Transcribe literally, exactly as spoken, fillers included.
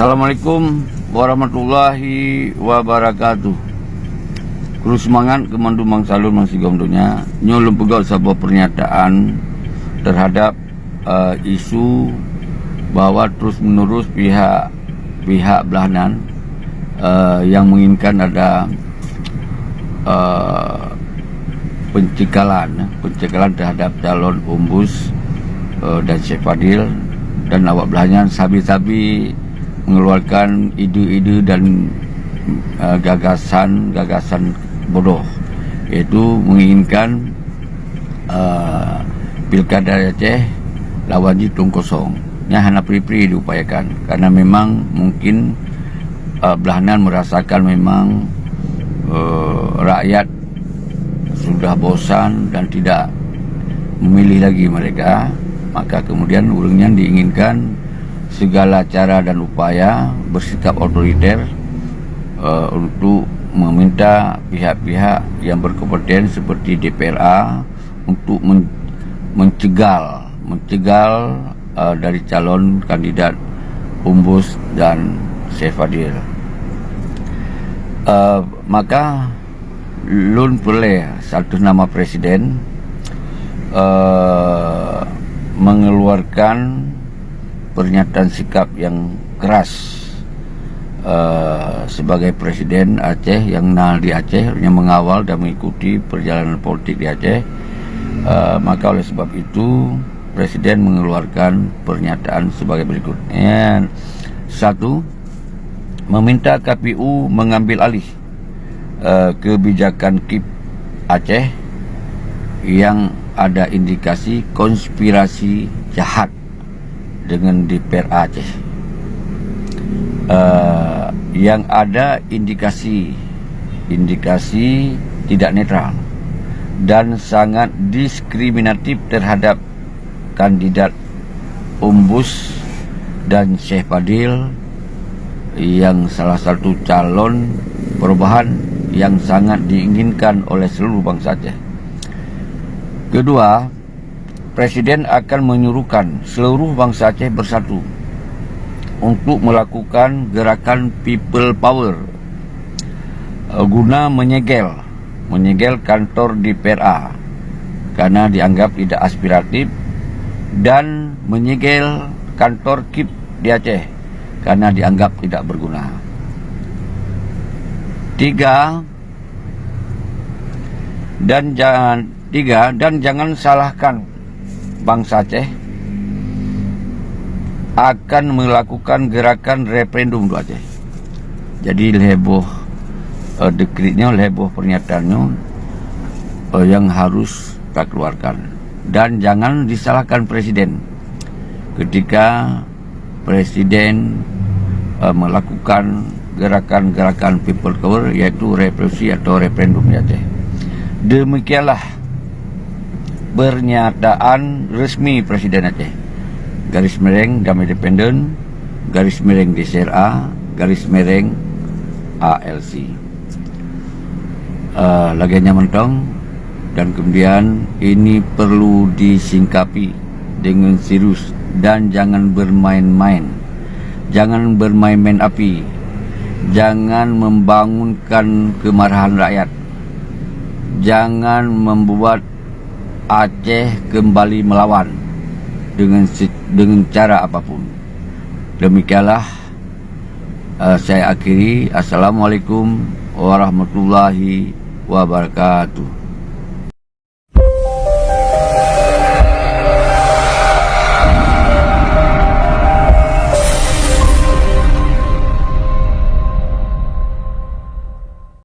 Assalamualaikum warahmatullahi wabarakatuh. Kru seumangat keu mandum bansa lôn bansigom donya. Nyoe lôn peugah saboh pernyataan terhadap, eh, isu bahwa terus-menerus pihak, pihak belah nan, eh, yang menginginkan ada, eh, pencegalan, pencegalan terhadap calon Ombus, eh, dan Syekh Fadil, dan awak belah nyan sabe-sabe mengeluarkan ide-ide dan, eh, gagasan-gagasan bodoh, iaitu menginginkan, eh, pilkada Aceh lawan jih tueng kosong. Nyan hana pri-pri diupayakan, karena memang mungkin, eh, belah nan merasakan memang, eh, rakyat sudah bosan dan tidak memilih lagi mereka, maka kemudian ureuëng nyan diinginkan segala cara dan upaya bersikap otoriter, eh, untuk meminta pihak-pihak yang berkompeten seperti D P R A untuk men-, mencegal, mencegal, eh, dari calon kandidat Ombus dan Syekh Fadil. Eh, maka lôn peureulée satu nama presiden, eh, mengeluarkan pernyataan sikap yang keras, eh, sebagai presiden Aceh yang na di Aceh, yang mengawal dan mengikuti perjalanan politik di Aceh. Eh, maka oleh sebab itu, presiden mengeluarkan pernyataan sebagai berikut. Ya, satu, meminta K P U mengambil alih, eh, kebijakan kip Aceh yang ada indikasi konspirasi jahat dengan D P R A Aceh. Eh, yang ada indikasi, indikasi tidak netral dan sangat diskriminatif terhadap kandidat Ombus dan Syekh Fadil yang salah satu calon perubahan yang sangat diinginkan oleh seluruh bangsa Aceh. Kedua, Presiden akan menyuruhkan seluruh bangsa Aceh bersatu untuk melakukan gerakan People Power, eh, guna menyegel, menyegel kantor D P R A karena dianggap tidak aspiratif, dan menyegel kantor kip di Aceh karena dianggap tidak berguna. Tiga, dan ja-, tiga, dan jangan salahkan bangsa Aceh akan melakukan gerakan referendum untuk Aceh. Jadi lhée boh, eh, dekrit nyoe, lhée boh pernyataan nyoe, eh, yang harus takeluarkan. Dan jangan disalahkan presiden ketika presiden, eh, melakukan gerakan-gerakan people power, iaitu revolusi atau referendum di Aceh. Demikianlah pernyataan resmi Presiden Aceh. Garis miring Damai Independen, garis miring D C R A, garis miring A L C. Eh, lagée nyan mantong, dan kemudian ini perlu disingkapi dengan serius dan jangan bermain-main. Jangan bermain-main api. Jangan membangunkan kemarahan rakyat. Jangan membuat Aceh kembali melawan dengan se-, dengan cara apapun. Demikianlah, eh, saya akhiri. Assalamualaikum warahmatullahi wabarakatuh.